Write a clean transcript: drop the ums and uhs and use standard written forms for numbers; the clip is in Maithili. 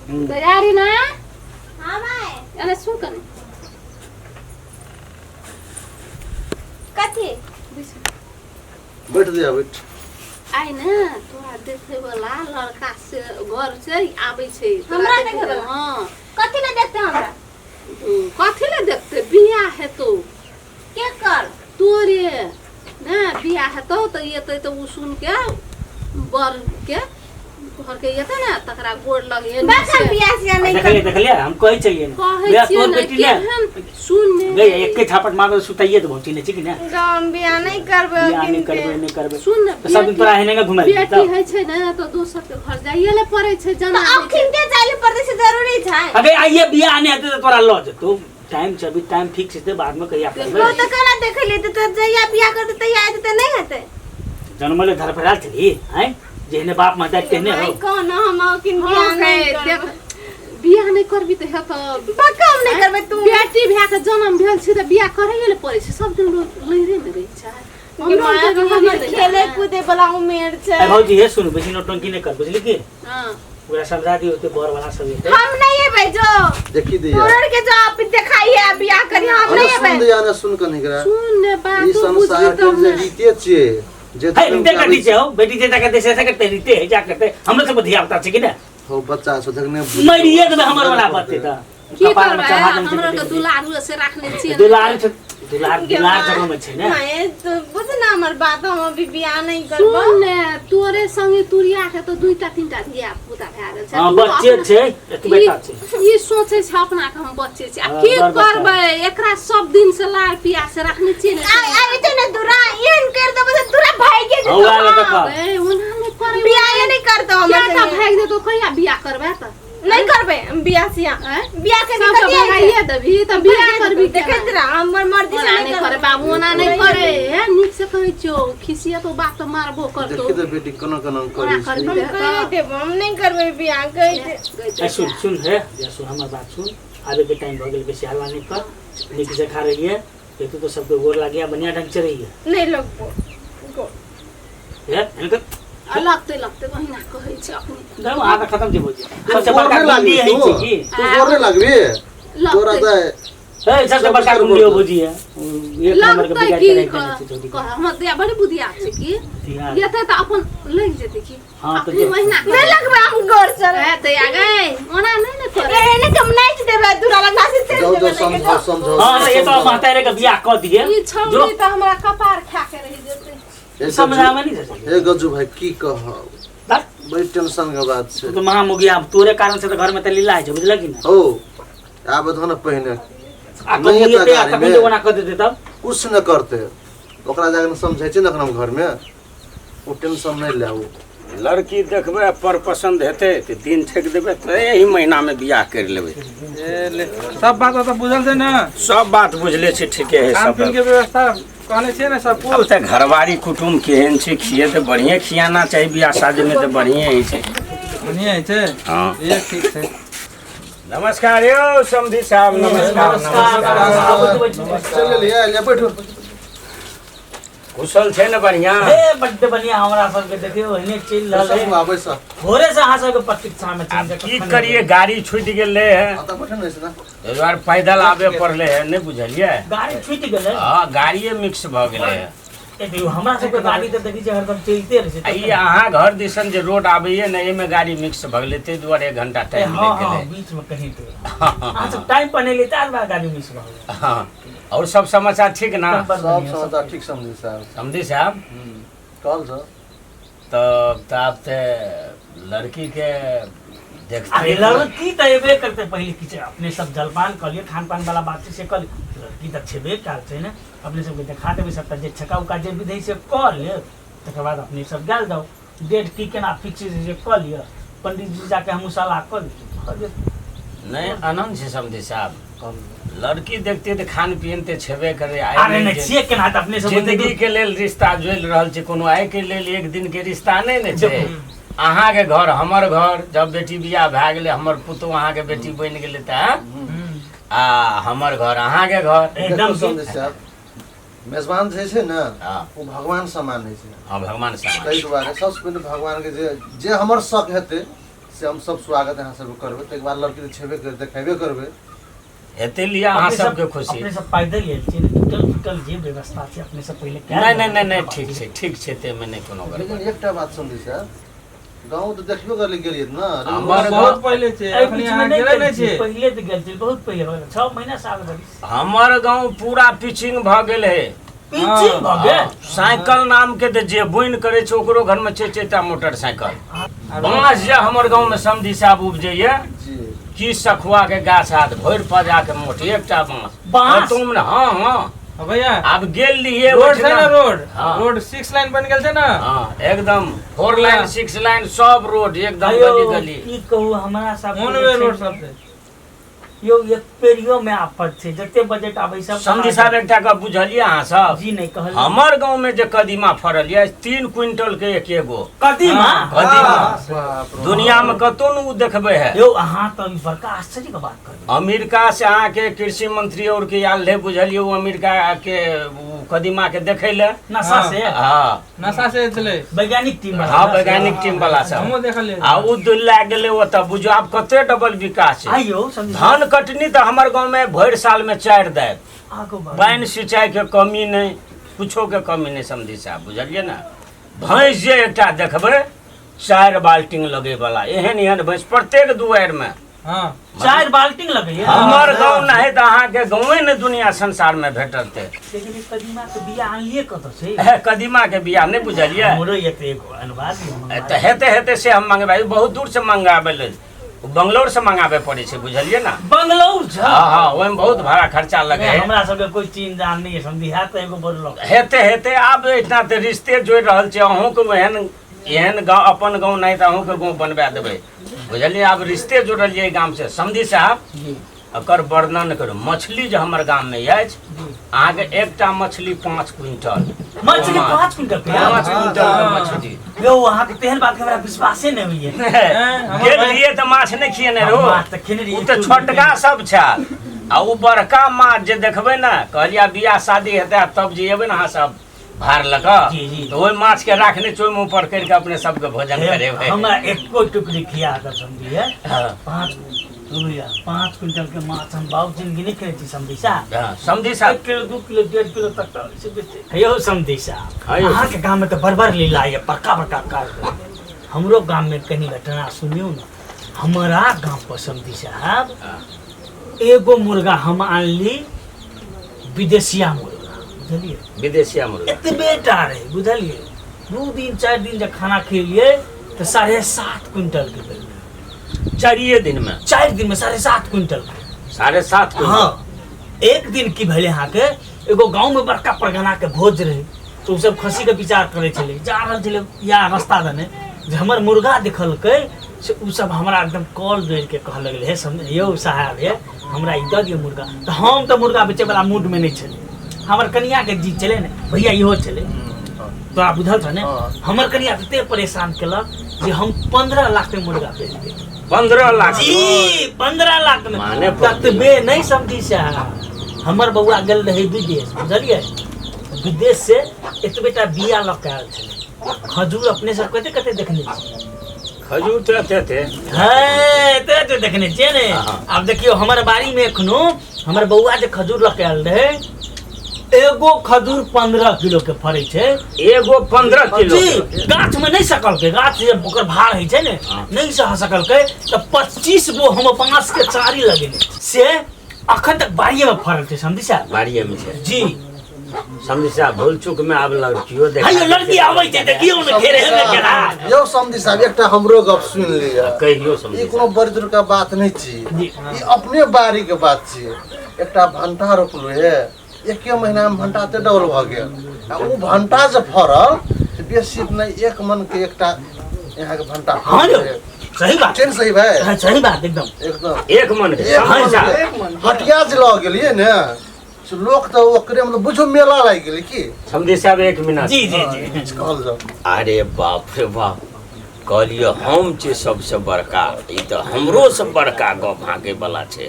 तैयारी ना। हाँ माय। अरे सुन कने। कथी? बैठ दिया बैठ। आइ ने तोरा देखे वाला लड़का से घर से आबै छै तोरा। हमरा देखे देखे वाला? हाँ। कथी ले देखते हमरा? कथी ले देखते, बियाह हेतौ। के कर? तोरे ने बियाह हेतौ तऽ एतै तऽ ओ सुन के बर के घर के एतै ने तकरा गोड़ लगे। बस हम बियाह सियाह नहीं देखलिए देखलिए, हम कहै छलियै ने। कहै बियाह छियै तोर ने बेटी ने केहन सुन ने। गई एके झापट मारब सुताइए देबौ, चिन्है छी कि ने? हम बियाह नहीं करबै। बियाह नहि करबै, नहि करबै। सुन ने। तऽ सब दिन तोरा एहने घुमाइ बेटी होइ छै ने तऽ दोसर के घर जाइए ले पड़ै छै जना। तऽ अखन के जाय ले पड़तै से जरूरी छै? अगे आइए बियाह नहि हेतै तऽ तोरा लऽ जेतौ। टाइम छै अभी, टाइम फिक्स हेतै बादमे कहिया करबै। तो तऽ केना देखै ले तऽ जहिया बियाह करतै तहिया एतै तऽ नहि हेतै? जन्मले धरफड़ायल छली आँय, जेहने बाप महतारी तेहने हो। माय कहना हम अखन बियाह नहीं देख करबै। बियाह नहि करबी तऽ हेतौ? पक्का हम नहीं करबै तू। बेटी भए के जन्म भेल छै तऽ बियाह करैए ले पड़ै छै। सब दिन लोक लैरे मे रहै छै। हमरो माय आरके हमर रहलियै ने। खेले कूदे वाला उमेर छै। अरे भौजी हे सुनू, बेसी नौटंकी नहि कर, बुझली की? हाँ। ओकरा समझा दियौ ते बर वाला सब एतै। हम नहीं एबै जो। देखी दिया। तोरर के जो आप देखाई है बियाह करी हम अरे नहीं सुन एबै। दिया ने, सुन कनिक रा। सुन ने बात ई तू बुझबी संसार के तब जे ने। रीते छियै जे हे रीते कथी छै हौ, बेटी जे करतै से करतै, रीते है जा करतै। हमरो सब धिया पुता छै कि ने? हो बच्चा सब जखने मरिए देबै हमर वाला बत्ती तऽ की कपार में करबै चढ़ा देने छै। हमरो के बेटी। दुलारू से राखने छियै। दुलार छै, दुलार दुलार जगह में छै ने। माय तू बुझ ना हमर बात, हम अभी बियाह नहीं करबो। सुन ने, तोरे संगे तुरिया के तऽ दुईटा तीनटा धिया पुता भए गेल छै। हाँ तू बच्चे अपना- छै, एतबे टा छै। ई सोचै छै अपना के हम बच्चे छी आ हाँ, की बड़ बच्चा। करबै एकरा सब दिन से लाड़ पिया से रखने छियै ने। आ आ एते ने दूरा एहन कर देबो तऽ दूरा भागि जेतौ। हौआ लऽ कऽ। ए, ओना नहि करै। बियाह नहीं करतौ क्या हमर तऽ संगे। भागि जेतौ, कहिया बियाह करबै तऽ? नहीं करबै हम बियाह सियाह। आँय? बियाह के सबके कथी होइ छै? भगाइए देबही तऽ बियाह करबी? देखैत रह, हमर मर्जी से ओना नहीं नहि करे करबै। बाबू, ओना नहि करे। हे नीक से कहै छियौ, खिसियतो बाप तऽ मारबो करतौ। देखी तऽ बेटी केना केना ओना करै छै। करबी हम कहि देबो, हम नहीं करबै बियाह कहि दे। ए सुन सुन, हे या सुन, हमर बात सुन। आबे के टाइम भऽ गेल, बेसी हल्ला नहि कर, नीक जकाँ रहिए। तू तो सबके गोर लागिया, बढ़िया ढंग से रहिए। नहीं लगबो गो। हे इनके आ लगतै लगतै ओहिना कहै छै अपने। देखो आधा खत्म जे भौजी सबसे गोर बड़का नहि गुंडी लागबी है तू? छै की? तू गोर नहि लागबी तोरा? लगतै। तऽ ए सबसे सब बड़का करबो गुंडी हो तो। भौजी है, एक नंबर के लगतै बिगाड़ की के राखि देने छै छौड़ी कह के। हमर दिया बड़ी बुधियार छै की। धिया एतै तऽ अपन लागि जेतै की। हाँ, तऽ अपने महीना नहीं लगबै हम गोर से। ए तऽ आ गई, ओना नहि ने करे। एहने के हम नाचि देबै दूरा लग नाचि चलि जाउ जेबै जाउ लगे समझाओ जाउ। समझाओ। हाँ तऽ ये तो समझाओ। महतारे के बियाह कऽ दिए ई जो छौड़ी तऽ हमरा कपार खा के रहि जेतै। हे समझावे गज्जू नहीं छै। हे गज्जू भाई, की कहब, बस, बड़ी टेंशन के बात छै। तू तऽ महामुगिया, तोरे कारण से तऽ घर में तऽ लीला होइ छै, बुझलक कि ने? हो आब दहो ने पहिने आ नहि कहूँ एतऽ एतै आ गाड़ी तखन मे। जे ओना कऽ देतै तब कुछ न करते, ओकरा जाके समझै छै ने अखन हम घरमे, ओ टेंशन नहि ले ओ। लड़की देखबै आ पर पसन्द हेतै तऽ दिन ठेक देबै तऽ एहि महीनामे बियाह करि लेबै। ए ले, सब बात तऽ बुझल छै ने? सब बात बुझले छै, ठीके है। खान सब पीन के व्यवस्था कहने छियै ने सब आब कुछ? तऽ घरवारी कुटुम्ब केहन छै, खिए तऽ बढ़िए खियाना चाही, बियाह शादीमे तऽ बढ़िए होइ छै। बढ़िया होइ छै। हँ। ये ठीक छै। नमस्कार यौ समधी साहब, नमस्कार नमस्कार। चल ले ले, बैठू। कुशल छै ने बढ़िया? हे बड्ड बढ़िया, हमरा सबके देखियौ ओहिने चलि रहल है। सब आबै सँ। भोरे से अहाँ सबके प्रतीक्षा में आब छी। की करिए, गाड़ी छूटि गेलै है। आता बैठे ने ना। ताहि दुआरे पैदल आबे पड़लै है, नहि बुझलियै? गाड़ी छूटि गेलै? हँ, गाड़िए मिक्स भऽ गेलै है। ए देखियौ, हमरा सबके गाड़ी तऽ देखै छियै हरदम चलिते रहै आ छै। ई अहाँ घर दिसन जे रोड आबैए ने, एहिमे गाड़ी मिक्स भऽ गेलै, ताहि दुआरे एक घंटा टाइम हँ लागि हँ गेलै। बीच में कहीं तो अहाँ सब टाइम पर नहि लेते बार गाड़ी मिस भऽ गेल। हँ, आओर सब समाचार ठीक ने? बड़ सब बढ़िया, समाचार ठीक समझी साहब। समझी साहब। कहल सर। तब तऽ आब तऽ लड़कीके देखते अरे लड़की तऽ एबे करतै, पहिले किछु अपने सब जलपान कऽ लिअ, खान पान वाला बात छै से कऽ लिअ। लड़की तऽ छेबे काल छै ने, अपने सबके देखा देबै सबटा, जे छका उका जे विधि से कऽ लेब, तकर बाद अपने सब गेल जाउ। डेट की केना फिक्स छै से कऽ लिअ, पंडित जी जाके हमहूँ सलाह कऽ लेब, भऽ जेतै। नहि आनन्द छै समझी साहब, लड़की देखते तऽ खान पियन तऽ छेबे करे। आइ अरे नहि नहि जे छियै केना तऽ अपने सब जिंदगी के लेल रिश्ता जोड़ि रहल छै, कोनो आइ के लेल एक दिन के रिश्ता नहि ने छै। अहाँके घर हमर घर, जब बेटी बियाह भए गेलै, हमर पुतोह अहाँके बेटी बनि गेलै तऽ आ हमर घर अहाँके घर। एकदम। देखो समझी साहब, मेजबान जे छै ने हँ। ओ भगवान समान होइ छै। हँ, भगवान समान। ताहि दुआरे सबसँ पहिने भगवानके जे जे हमर शक हेतै से हम सब स्वागत अहाँ सब करबै। ताहिके बाद लड़की तऽ छेबे कर देखेबे करबै। हेतै लिअ अहाँ अपने सब- सबके खुशी। अपने सब पैदल आयल छियै ने, टूटल फूटल जे व्यवस्था छै अपने सब पहिले कए नहि लेबै। नहि नहि नहि, ठीक छै, ठीक छै, ताहिमे नहि कोनो गड़बड़। लेकिन एकटा बात समझी साहब, गाँव तऽ देखबे करले गेलियै ने, लेकिन हमर बहुत पहिले छै, एहि अखनी बीचमे अहाँ नहि गेले गेल नहि छियै, छियै। पहिले तऽ गेल छियै, बहुत पहिले भऽ गेल, 6 महीना साल भरि। हमर गाँव पूरा पिचिंग भऽ गेल है। पिचिंग भऽ गेल? साइकिल नाम के तऽ जे बोनि करै छै ओकरो घर में छै चारिटा मोटरसाइकिल। बाँस जे हमर गाँव में समधी साहब उपजैया जी की सखुआ के गाछ हाथ भरि पजा के मोट एकटा बाँस। बाँस? तुम ने, हाँ, हाँ। हाँ भैया। आब गेल रहियै रोड छै ने, ओहिठिना। रोड। हाँ। रोड 6 लाइन बनि गेल छै ने। हाँ, एकदम 4 पूरा। लाइन 6 लाइन सब रोड एकदम अयौ, गली गली। की कहू हमरा सब ऑन वे रोड सब छै। यौ एक पेरियो में आफत छै, जते बजट आबै सब समधी साहब एकटा गप बुझलियै अहाँ सब? जी नहीं कहलियै। हमर गाँव में जे कदीमा फड़ल यऽ 3 क्विंटल के एक एगो। कदीमा? कदीमा। बाप रे। दुनिया में कतौ न उ देखबै है। यौ अहाँ तऽ ई बड़का आश्चर्य के बात कहलियै। अमेरिका से अहाँ के कृषि मंत्री और के आयल रहे बुझलियै, ओ अमेरिका के उ कदीमा के देखै लए। नशा हाँ। से? हाँ। नशा से छलै। वैज्ञानिक टीम वाला। हाँ, वैज्ञानिक टीम वाला सब। हमहूँ देखलियै। आ उ दुल्ला गेलै ओतऽ, बुझू आब कते डबल विकास छै। आइयो समझ धान कटनी तऽ हमर गाँव में भरि साल में 4 दाबि। आगो बढ़। पानि सिंचाई के कमी नहि, कुछो के कमी नहि समधी साहब, बुझलियै ने। भैंस जे एकटा देखबै 4 बाल्टीन लगे वाला, एहन एहन भैंस प्रत्येक दुआरि में। हाँ। 4 बाल्टीन लगैया? हमर गाँव नहि तऽ अहाँके गाँवे ने दुनिया संसार में भेटलतै। लेकिन ई कदीमा के बिया आनलियै कतऽ से? हे, कदीमा के बिया नहि बुझलियै? हमरो एक एगो अनवा दियौ, मंगवा ए, तऽ हेतै हेतै से हम मंगेबै, बहुत दूर से मंगाबै लेल, बंगलौर से मंगाबै पड़ै छै, बुझलियै ने। बंगलौर से? हाँ, हाँ, ओहिमे बहुत भाड़ा खर्चा लगे है। हमरा सबके कोई चीन जान नहीं है, समझी है तऽ एगो बड़ लोक। हेतै हेतै, आब एहिठाम तऽ रिश्ते जोड़ि रहल छै, अहूँके ओहन एहन गाँव अपन गाँव नहि तऽ अहूँके गाँव बनवा देबै, बुझलियै। आब रिश्ते जोड़लियै एहि गाम से। समधी साहब एकर वर्णन करू, मछली जे हमर गाम में अछि अहाँके एकटा मछली 5 क्विंटल। मछली 5 क्विंटल के? 5 क्विंटल के मछली। यौ अहाँके तेहन बात के हमरा विश्वासे नहि होइए। गेल रहियै तऽ माछ नहि खियेने रहो। माछ तऽ खेने रहियै। ओ तऽ छोटका सब छल, आ ओ बड़का माछ जे देखबै ने, कहलियै आब बियाह शादी हेतै तब जे एबै ने अहाँ सब भार लऽ कऽ, जी, जी। तऽ ओहि माछ के राखने छै, ओहिमे ऊपर करि कऽ अपने सबके भोजन करेबै। हमरा एको टुकड़ी खिया दऽ समझिए। हाँ। 5 रुपया 5 क्विंटल के माछ हम बाबू जिंदगी नहीं खेने छी समधी साहब। हाँ, समधी साहब। 1 किलो 2 किलो 1.5 किलो तक तऽ से बेसी। यौ समधी साहब, हाँ यौ। अहाँके गाम में तऽ बड़ बड़ लीला यऽ, बड़का बड़का काज होइए। हमरो गाम में कनी घटना सुनियौ ने। हमारा गाम पर समधी साहब हाँ। एगो मुर्गा हम आनली, विदेशिया मुर्गा, बुझलियै? विदेशिया मुर्गा। एतबे टा रहे, बुझलियै? 2 दिन 4 दिन जब खाना खेलियै तऽ 7.5 क्विंटल के भेलै। 4 दिन में? 4 दिन में 7.5 क्विंटल के। 7.5 क्विंटल? हाँ। एक दिन की भेलै अहाँके, एगो गाँव में बड़का परगना के भोज रहे, तऽ ओ सब खस्सी के विचार करै छलै, जा रहल छलै या रास्ता दने, जे हमर मुर्गा देखलकै से ओ सब हमरा एकदम कॉल जोड़ि के कहऽ लगलै, हे समझ यौ साहब, हे हमरा ई दऽ दियौ मुर्गा। तऽ हम तऽ मुर्गा बेचै वला मूड में नहि छलै, हमर कनिया के जीत छलै ने भैया, इहो छलै, तोरा बुझल छौ ने? हाँ। हमर कनिया तते परेशान केलक जे हम 15 लाख में मुर्गा बेच देलियै। 15 लाख? जी, 15 लाख में। माने ततबे नहि समझी साहब, हमर बौआ गेल रहै विदेश, बुझलियै? विदेश से एतबे टा बिया लऽ के आयल छलै। खजूर अपने सब कते कते देखने छी? खजूर तऽ एते एते। हाँ, एते एते देखने छियै ने। हाँ। आब देखियौ हमर बाड़ी में एखनो हमर बौआ जे खजूर लऽ के आयल रहै, एगो खजूर 15 किलो के फड़ै छै। एगो 15 किलो? जी, गाछ में नहि सकलकै, गाछ जे ओकर भार होइ छै ने, हाँ। नहि सह सकलकै, तऽ 25 गो हम बाँस के चारी लगेने छी, से अखन तक बाड़िए में फड़ल छै समधी साहब। बाड़िए में छै? जी। समधी साहब भूल चूक में आब लड़कियो देखा हयो लड़की आबै छै, देखियौ ने घेरे हेबे केना। यौ समधी साहब, एकटा हमरो गप सुनि लिअ। कहियौ समधी ई कोनो साहब। बड़ी दूर के बात नहि छी, जी। ई अपने बाड़ी के बात छी। एकटा भंटा रोपलू हे, एके महीना में भंटा ते डबल भऽ गेल, आ उ भंटा जे फड़ल से बेसी नहि, 1 मन के एकटा यहाँ के भंटा हाँ यौ, फड़ल। सही बात। छै ने सही भाई? हाँ, सही बात एकदम। एकदम। 1 मन के। एक मन समधी साहब। के। हटिया जे लऽ गेलियै ने, से लोक तऽ ओकरे मतलब बुझू मेला लागि गेलै की। समधी साहब 1 मिनट। जी, जी, जी। किछु कहल जाउ। अरे बाप रे बाप, कहलियै हम छी सबसे बड़का, ई तऽ हमरो से बड़का गप हाँके वाला छै।